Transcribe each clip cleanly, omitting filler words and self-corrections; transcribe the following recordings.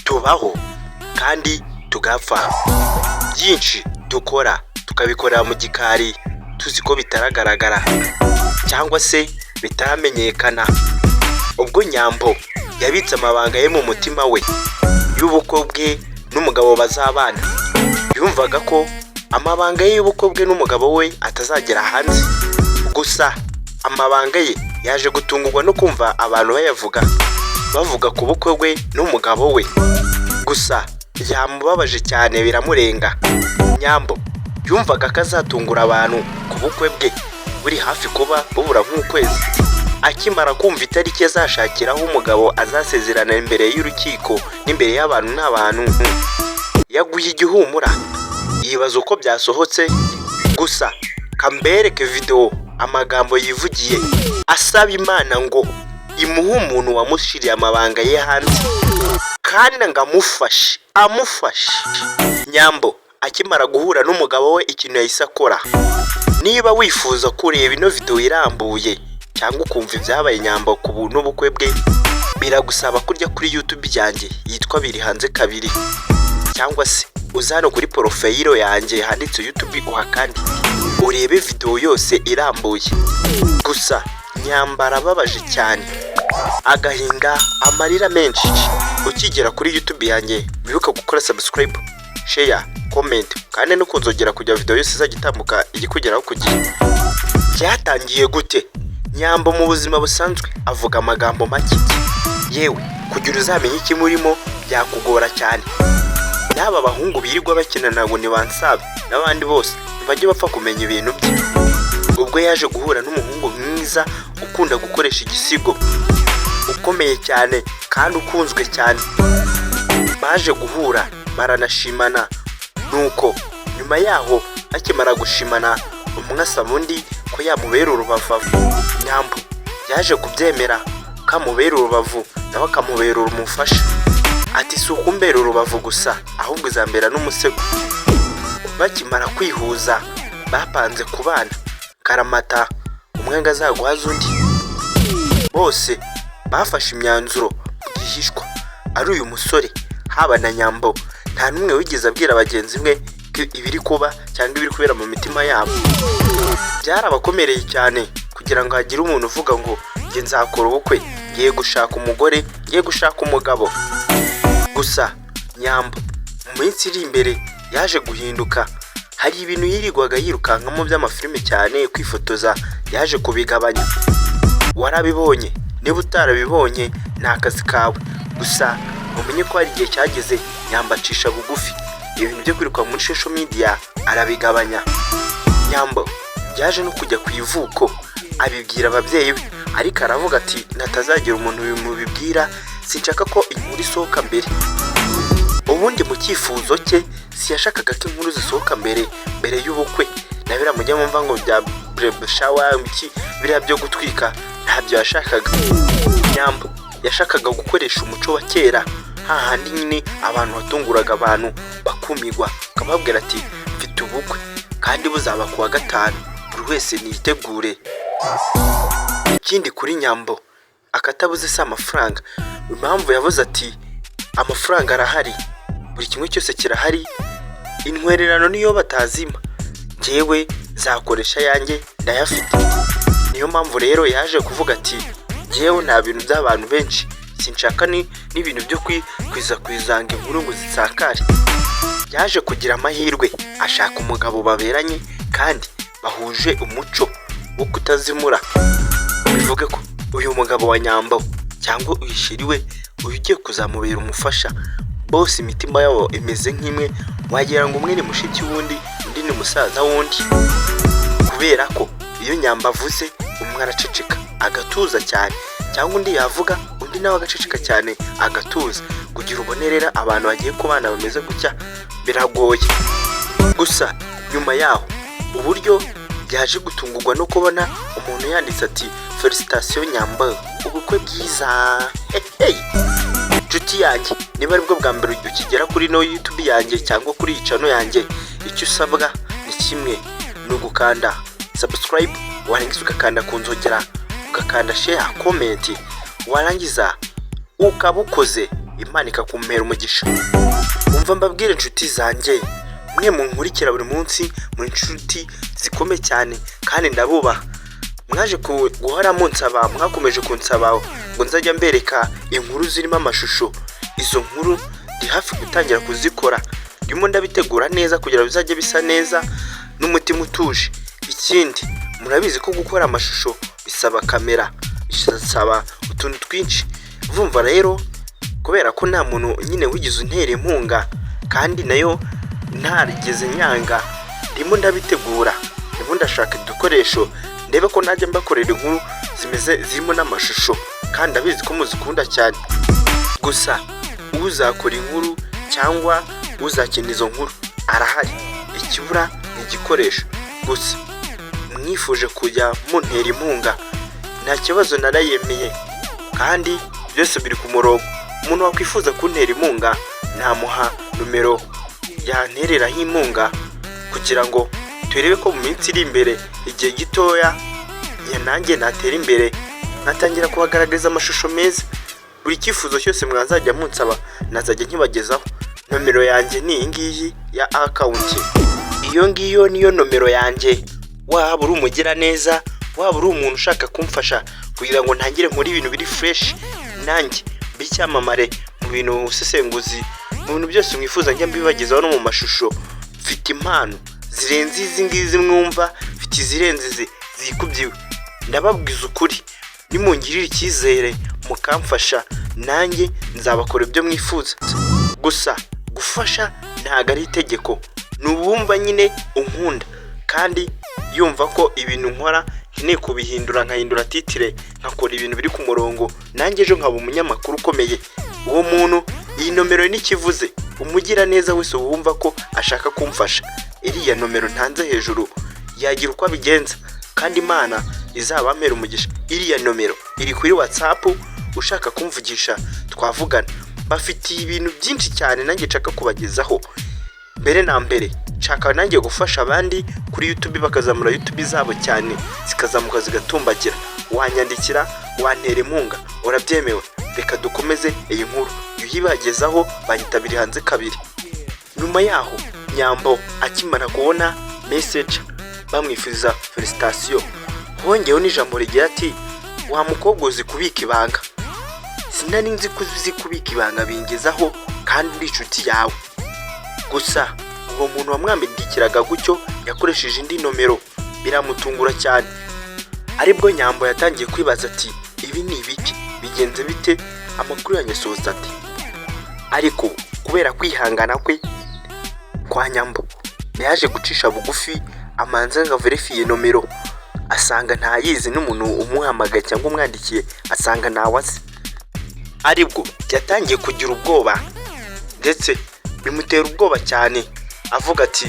Tubaho kandi tugapfa. Byinshi dukora tukabikorera mu gikari, tuzi ko bitaragaragara cyangwa se bitaramenyekana. Ubwo Nyambo yabitse amabanga ye mu mutima we y'ubukwe bwe n'umugabo bazabana, yumvaga ko amabanga ye y'ubukwe bwe n'umugabo we atazagera hanze. Gusa amabanga ye yaje gutungurwa no kumva abantu bayavuga, bavuga ku bukwe bwe n'umugabo we. Gusa byamubabaje cyane, biramurenga. Nyambo yumvaga ko azatungura abantu ku bukwe bwe buri hafi kuba, bubura nk'ukwezi. Akimara kumva itariki azashakiraho umugabo azasezerana imbere y'urukiko n'imbere y'abantu n'abantu, yaguye igihumura, yibaza uko byasohotse. Gusa kambereke videwo, amagambo yivugiye asaba Imana ngo imuhe umuntu wamushyiriye amabanga ye hanze kandi ngo amufashe, amufashe. Nyambo akimara guhura n'umugabo we, ikintu yahise akora, niba wifuza kureba ino videwo irambuye cyangwa ukumva ibyabaye Nyambo ku n'ubukwe bwe, biragusaba kurya kuri YouTube yanjye yitwa Biri Hanze Kabiri, cyangwa se uza hano kuri profile yanjye handitse YouTube, uhakande urebe videwo yose irambuye. Gusa Nyambo arababaje cyane, agahinda, amarira menshi. Ukigera kuri YouTube yanjye, wibuke gukora subscribe, share, comment kandi no kunzogera kugira videwo yose izajya itambuka ikugeraho ku gihe. Byatangiye gute? Nyambo mu buzima busanzwe avuga amagambo make, yewe kugira uzamenye ikimurimo byakugora cyane. N'aba bahungu birirwa bakina ngo ntibansabe n'abandi bose ntibajye bapfa kumenya ibintu bye. Ubwo yaje guhura n'umuhungu mwiza ukunda gukoresha igisigo, ukomeye cyane kandi ukunzwe cyane, baje guhura baranashimana. Nuko nyuma yaho bakimara gushimana, umwe asaba undi ko yamubera urubavu. Nyambo yaje kubyemera ko amubera urubavu, nawe akamubera umufasha. Ati: "Si ukumbera urubavu gusa, ahubwo uzambera n'umusego." Bakimara kwihuza, bapanze kubana karamata, umwe ngo azaguhaze undi. Bose bafashe imyanzuro bwihishwa, ari uyu musore haba na Nyambo, nta n'umwe wigeze abwira bagenzi be ko ibiri kuba cyangwa ibiri kubera mu mitima yabo. Byarabakomereye cyane kugira ngo hagire umuntu uvuga ngo: "Njye nzakora ubukwe, ngiye gushaka umugore, ngiye gushaka umugabo." Gusa Nyambo mu minsi iri imbere yaje guhinduka. Hari ibintu yirirwaga yirukankamo by'amafilime cyane, kwifotoza, yaje kubigabanya. Warabibonye, niba utarabibonye ni akazi kawe. Gusa umenye ko hari igihe cyageze Nyambo acisha bugufi, ibintu byo kwiruka muri social media arabigabanya. Nyambo yaje no kujya ku ivuko, abibwira ababyeyi be, ariko aravuga ati: "Natazagira umuntu mubibwira, sinshaka ko inkuru isohoka mbere." Ubundi mu cyifuzo cye siyashakaga ko inkuru zisohoka mbere mbere y'ubukwe. Na biriya mujya mumva ngo bya baby shower, iki, biriya byo gutwika, ntabyo yashakaga. Nyambo yashakaga gukoresha umuco wa kera, hahandi nyine abantu batunguraga abantu bakumirwa, akababwira ati: "Mfite ubukwe kandi buzaba ku wa gatanu, buri wese niyitegure." Ikindi kuri Nyambo akatabuze si amafaranga. Impamvu yavuze ati: "Amafaranga arahari, buri kimwe cyose kirahari, intwererano niyo batazima, njyewe nzakoresha ayanjye, ndayafite." Niyo mpamvu rero yaje kuvuga ati: "Njyewe nta bintu by'abantu benshi sinshaka, ni n'ibintu byo kwikwizanga inkuru ngo zisakare." Yaje kugira amahirwe ashaka umugabo baberanye kandi bahuje umuco wo kutazimura. Bivuge ko uyu mugabo wa Nyambo cyangwa uyu we, uyu ugiye kuzamubera umufasha, bose imitima yabo imeze nk'imwe, wagira ngo umwe ni mushiki w'undi, undi ni musaza w'undi, kubera ko iyo Nyambo avuze umwe araceceka agatuza cyane, cyangwa undi yavuga undi nawe agaceceka cyane agatuza. Kugira ubone rero abantu bagiye kubana bameze gutya biragoye. Gusa nyuma yaho, uburyo byaje gutungurwa no kubona umuntu yanditse ati: "Félicitations Nyambo, ubukwe bwiza." Hey, nshuti yanjye, niba aribwo bwa mbere ukigera kuri no YouTube yanjye cyangwa kuri iyi channel yanjye, icyo usabwa ni kimwe, ni ugukanda subscribe, warangiza ugakanda ku nzogera, ugakanda share, comment, warangiza ukaba ukoze. Imana ikakumpera umugisha. Umva mbabwire inshuti zanjye, mwe munkurikira buri munsi, muri inshuti zikomeye cyane kandi ndabubaha. Mwaje guhora munsaba, mwakomeje kunsaba ngo nzajya mbereka inkuru zirimo amashusho. Izo nkuru ndi hafi gutangira kuzikora, ndimo ndabitegura neza kugira ngo bizajye bisa neza n'umutima utuje. Ikindi, murabizi ko gukora amashusho bisaba kamera, bisaba utuntu twinshi. Vumva rero, kubera ko nta muntu nyine wigeze untera inkunga kandi nayo ntarigeze nyanga, ndimo ndabitegura, ndimo ndashaka udukoresho ndebe ko najya mbakorera inkuru zimeze zirimo n'amashusho, kandi ndabizi ko muzikunda cyane. Gusa uzakora inkuru cyangwa uzakina izo nkuru arahari, ikibura ni igikoresho. Gusa mwifuje kujya muntera inkunga, nta kibazo, narayemeye kandi byose biri ku murongo. Umuntu wakwifuza kuntera inkunga namuha nomero yantereraho inkunga kugira ngo turebe ko mu minsi iri imbere, igihe gitoya, ya nanjye natera imbere nkatangira kubagaragariza amashusho meza. Buri cyifuzo cyose mwazajya munsaba nazajya nkibagezaho. Nomero yanjye ni iyi ngiyi ya account, iyo ngiyo niyo nomero yanjye. Waba uri umugiraneza, waba uri umuntu ushaka kumfasha kugira ngo ntangire nkore ibintu biri fresh, nanjye mbe icyamamare mu bintu ubusesenguzi, mu bintu byose mwifuza njya mbibagezaho no mu mashusho. Mfite impano zirenze izi ngizi mwumva, mfite izirenze izi zikubye. Ndababwiza ukuri, nimungirira icyizere mukamfasha, nanjye nzabakora ibyo mwifuza. Gusa gufasha ntabwo ari itegeko, ni uwumva nyine unkunda kandi yumva ko ibintu nkora nkeneye kubihindura, nkahindura titre, nkakora ibintu biri ku murongo, nanjye ejo nkaba umunyamakuru ukomeye. Uwo muntu, iyi nomero n'ikivuze. Umugiraneza wese wumva ko ashaka kumfasha, iriya nomero ntanze hejuru yagira uko abigenza kandi Imana izabampera umugisha. Iriya nomero iri kuri WhatsApp, ushaka kumvugisha twavugana. Bafitiye ibintu byinshi cyane nanjye nshaka kubagezaho. Mbere na mbere nshaka nanjye gufasha abandi kuri YouTube, bakazamura YouTube zabo cyane, zikazamuka zigatumbagira. Wanyandikira, wantera inkunga, urabyemewe. Reka dukomeze iyi nkuru uyibagezaho. Banyitabiriye hanze kabiri. Nyuma yaho, Nyambo akimara kubona message bamwifuriza félicitations, hongeyeho n'ijambo rigira ati: "Wa mukobwa, uzi kubika ibanga, sinari nzi ko uzi kubika ibanga bingezaho kandi uri inshuti yawe." Gusa uwo muntu wamwandikiraga gutyo yakoresheje indi nomero, biramutungura cyane. Aribwo Nyambo yatangiye kwibaza ati: "Ibi ni ibiki? Bigenze bite? Amakuru yanjye asohotse ati?" Ariko kubera kwihangana kwe kwa Nyambo, yaje gucisha bugufi, amanza ngo averifiye nomero, asanga ntayizi, n'umuntu umuhamagaye cyangwa umwandikiye asanga ntawe azi. Aribwo yatangiye kugira ubwoba, ndetse bimutera ubwoba cyane, avuga ati: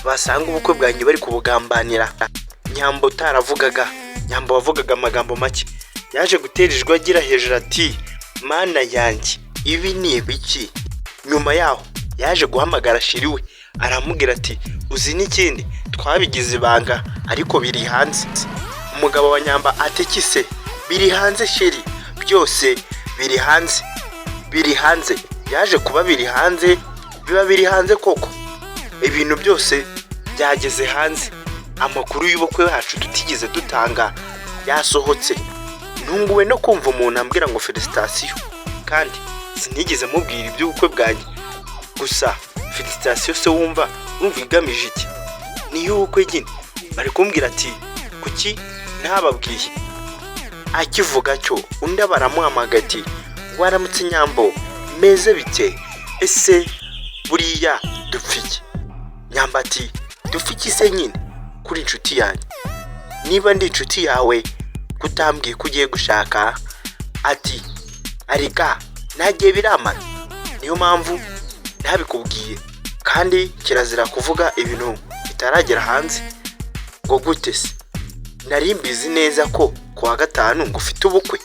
"Basanga ubukwe bwanjye bari kubugambanira." Nyambo utaravugaga, Nyambo wavugaga amagambo make, yaje gutera ijwi agira hejuru ati: "Mana yanjye, ibi ni ibiki?" Nyuma yaho yaje guhamagara chéri we, aramubwira ati: "Uzi n'ikindi? Twabigize ibanga ariko biri hanze." Umugabo wa Nyamba atekise: "Biri hanze chéri, byose biri hanze, biri hanze." Yaje kuba biri hanze, biba biri hanze koko, ibintu byose byageze hanze. Amakuru y'ubukwe bacu tutigeze dutanga yasohotse. Ntunguwe no kumva umuntu ambwira ngo félicitations kandi sinigeze mubwira iby'ubukwe bwanjye. Gusa félicitations se wumva, wumva igamije iki? Ni iy'ubukwe nyine. Bari kumbwira ati: "Kuki ntababwiye?" Akivuga cyo, undi baramuhamagaye ati: "Waramutse Nyambo, meze bite? Ese buriya dupfa iki?" Nyambo ati: "Dupfa iki se nyine kuri inshuti yanjye? Niba ndi inshuti yawe, kutambwiye ko ugiye gushaka?" Ati: "Arega ntagiye biramara, niyo mpamvu ntabikubwiye, kandi kirazira kuvuga ibintu bitaragera hanze." Ngo: "Gute se? Nari mbizi neza ko ku wa gatanu ngo ufite ubukwe,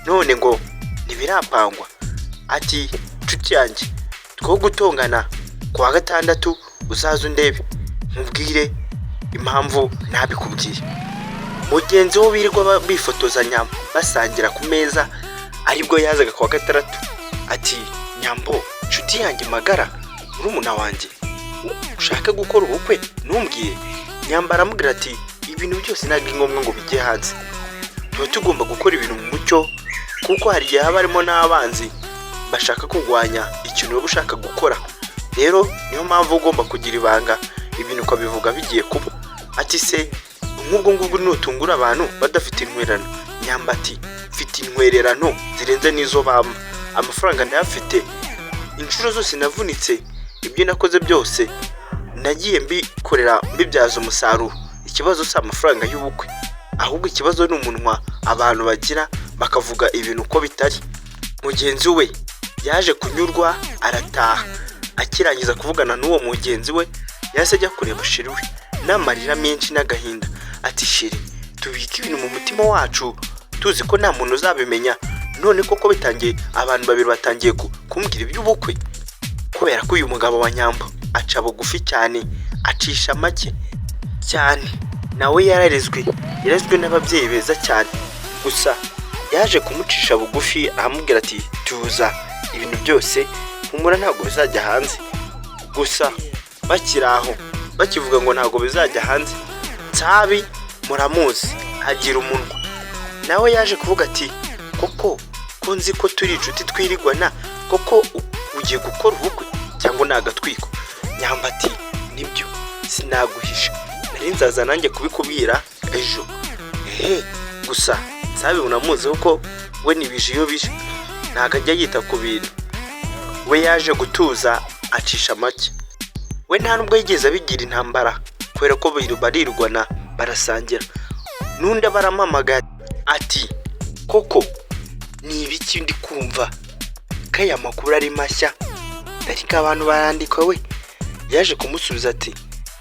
none ngo ntibirapangwa." Ati: "Nshuti yanjye, two gutongana, ku wa gatandatu uzaze undebe nkubwire impamvu ntabikubwiye." Mugenzi we birirwa bifotozanya basangira ku meza, aribwo yazaga ku wa gatandatu. Ati: "Nyambo, nshuti yanjye magara, murumuna wanjye, ushaka gukora ubukwe ntumbwire?" Nyambo aramubwira ati: "Ibintu byose ntabwo ari ngombwa ngo bijye hanze. Tuba tugomba gukora ibintu mu mucyo, kuko hari igihe haba harimo n'abanzi bashaka kurwanya ikintu uba ushaka gukora. Rero niyo mpamvu ugomba kugira ibanga, ibintu ukabivuga bigiye kuba." Ati: "Se nk'ubwo ngubwo nutungura abantu badafite intwererano?" Nyambo ati: "Mfite intwererano zirenze n'izo bampa. Amafaranga ndayafite. Inshuro zose navunitse, ibyo nakoze byose nagiye mbikorera, mbibyaza umusaruro. Ikibazo si amafaranga y'ubukwe, ahubwo ikibazo ni umunwa abantu bagira, bakavuga ibintu uko bitari." Mugenzi we yaje kunyurwa, arataha. Akirangiza kuvugana n'uwo mugenzi we, yahise ajya kureba chéri we n'amarira menshi n'agahinda, ati: "Chéri, tubike ibintu mu mutima wacu tuzi ko nta muntu uzabimenya. None koko bitangiye, abantu babiri batangiye kumbwira iby'ubukwe." Kubera ko uyu mugabo wa Nyambo aca bugufi cyane, acisha make cyane, nawe yararezwe, yarezwe n'ababyeyi beza cyane. Gusa yaje kumucisha bugufi, aramubwira ati: "Tuza, ibintu byose humura, ntabwo bizajya hanze." Gusa bakiri aho, bakivuga ngo ntabwo bizajya hanze, Nsabi muramuzi, agira umunwa, nawe yaje kuvuga ati: "Koko ko nzi ko turi inshuti twirigwana, koko ugiye gukora ubukwe cyangwa ni agatwiko?" Nyambo ati: "Nibyo, sinaguhisha, nari nzaza nanjye kubikubwira ejo." Ehe, gusa Nsabi unamuzi ko we ntibije iyo bije, ntabwo ajya yita ku bintu. We yaje gutuza, acisha make. We nta nubwo yigeze abigira intambara, kubera ko barirwana, barasangira. N'undi barampamagaye ati: "Koko ni ibiki ndi kumva ko aya makuru ari mashya? Ariko abantu barandika." We yaje kumusubiza ati: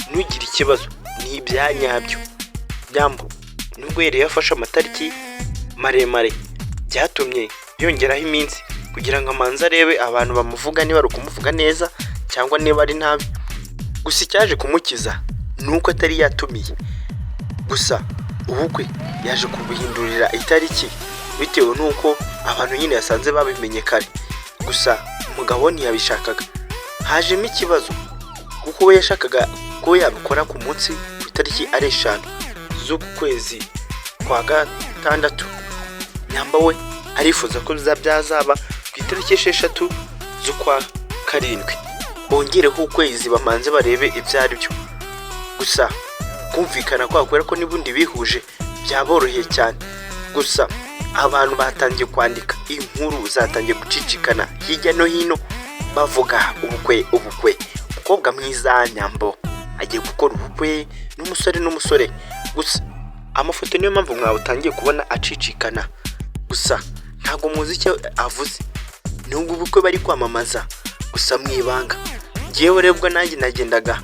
"Ntugire ikibazo, ni ibya nyabyo." Nyambo nubwo yari yafashe amatariki maremare, byatumye yongeraho iminsi kugira ngo amanze arebe abantu bamuvuga, niba ari ukumuvuga neza cyangwa niba ari nabi. Gusa icyaje kumukiza ni uko atari yatumiye. Gusa ubukwe yaje kubuhindurira itariki bitewe n'uko abantu nyine yasanze babimenye kare. Gusa umugabo ntiyabishakaga, hajemo ikibazo, kuko we yashakaga ko yabikora ku munsi ku itariki ari 5 z'uku kwezi kwa gatandatu. Nyambo we arifuza ko byazaba ku itariki 6 z'ukwa karindwi, bongereho ukwezi bamanze barebe ibyo ari byo. Gusa kumvikana kwabo, kubera ko n'ubundi bihuje, byaboroheye cyane. Gusa abantu batangiye kwandika inkuru, zatangiye gucicikana hirya no hino, bavuga ubukwe, ubukwe, umukobwa mwiza Nyambo agiye gukora ubukwe n'umusore n'umusore. Gusa amafoto niyo mpamvu mwawe utangiye kubona acicikana. Gusa ntabwo muzi icyo avuze, nubwo ubukwe bari kwamamaza gusa mu ibanga. Ngewe rero ubwo nanjye nagendaga,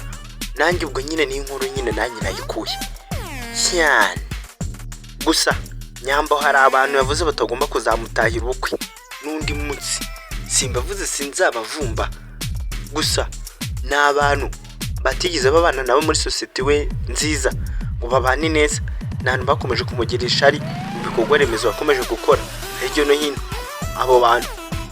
nanjye ubwo nyine ni inkuru nyine nanjye nayikuye cyane. Gusa Nyambo hari abantu yavuze batagomba kuzamutahira ubukwe n'undi munsi. Simbavuze, sinzabavumba. Gusa ni abantu batigeze babana nabo muri sosiyete we nziza ngo babane neza. Ni abantu bakomeje kumugira ishari mu bikorwa remezo bakomeje gukora hirya no hino. Abo bantu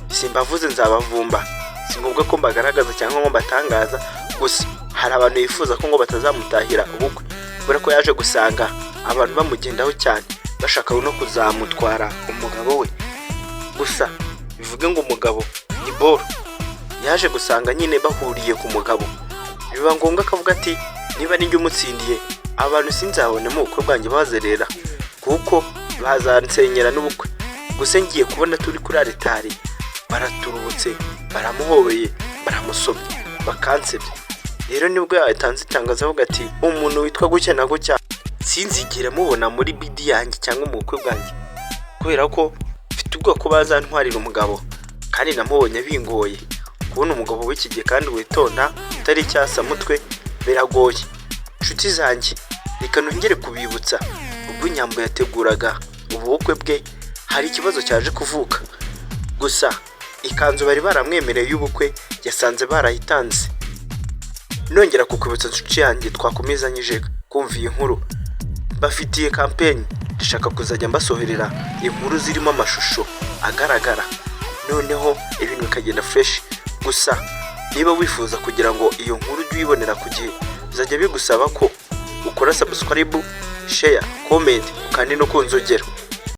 simbavuze, nzabavumba, si ngombwa ko mbagaragaza cyangwa ngo mbatangaza. Gusa hari abantu bifuza ko ngo batazamutahira ubukwe, kubera ko yaje gusanga abantu bamugendaho cyane, bashaka no kuzamutwara umugabo we. Gusa bivuge ngo umugabo ni boro, yaje gusanga nyine bahuriye ku mugabo, biba ngombwa akavuga ati: "Niba ari njye umutsindiye, abantu sinzabonemo ubukwe bwanjye bazerera, kuko bazansenyera n'ubukwe." Gusa ngiye kubona turi kuri aritari, baraturubutse, baramuhobeye, baramusomye, bakansebya. Rero nibwo yatanze itangazo avuga ati: "Umuntu witwa gutya na gutya sinzigera mubona muri bidi yanjye cyangwa mu bukwe bwanjye, kubera ko mfite ubwoba ko bazantwarira umugabo, kandi namubonye bingoye kubona umugabo w'iki gihe kandi witonda, utari icyasamutwe, biragoye." Inshuti zanjye, reka nongere kubibutsa, ubwo Nyambo yateguraga ubukwe bwe, hari ikibazo cyaje kuvuka. Gusa ikanzu bari baramwemereye y'ubukwe yasanze barayitanze. Nongera kukwibutsa, inshuti yanjye twakomezanyije kumva iyi nkuru, bafitiye campaign. Ndashaka kuzajya mbasohorera inkuru zirimo amashusho agaragara. Noneho ibintu bikagenda fresh. Gusa niba wifuza kugira ngo iyo nkuru ujye uyibonera ku gihe, bizajya bigusaba ko ukora subscribe, share, comment kandi no ku nzogera.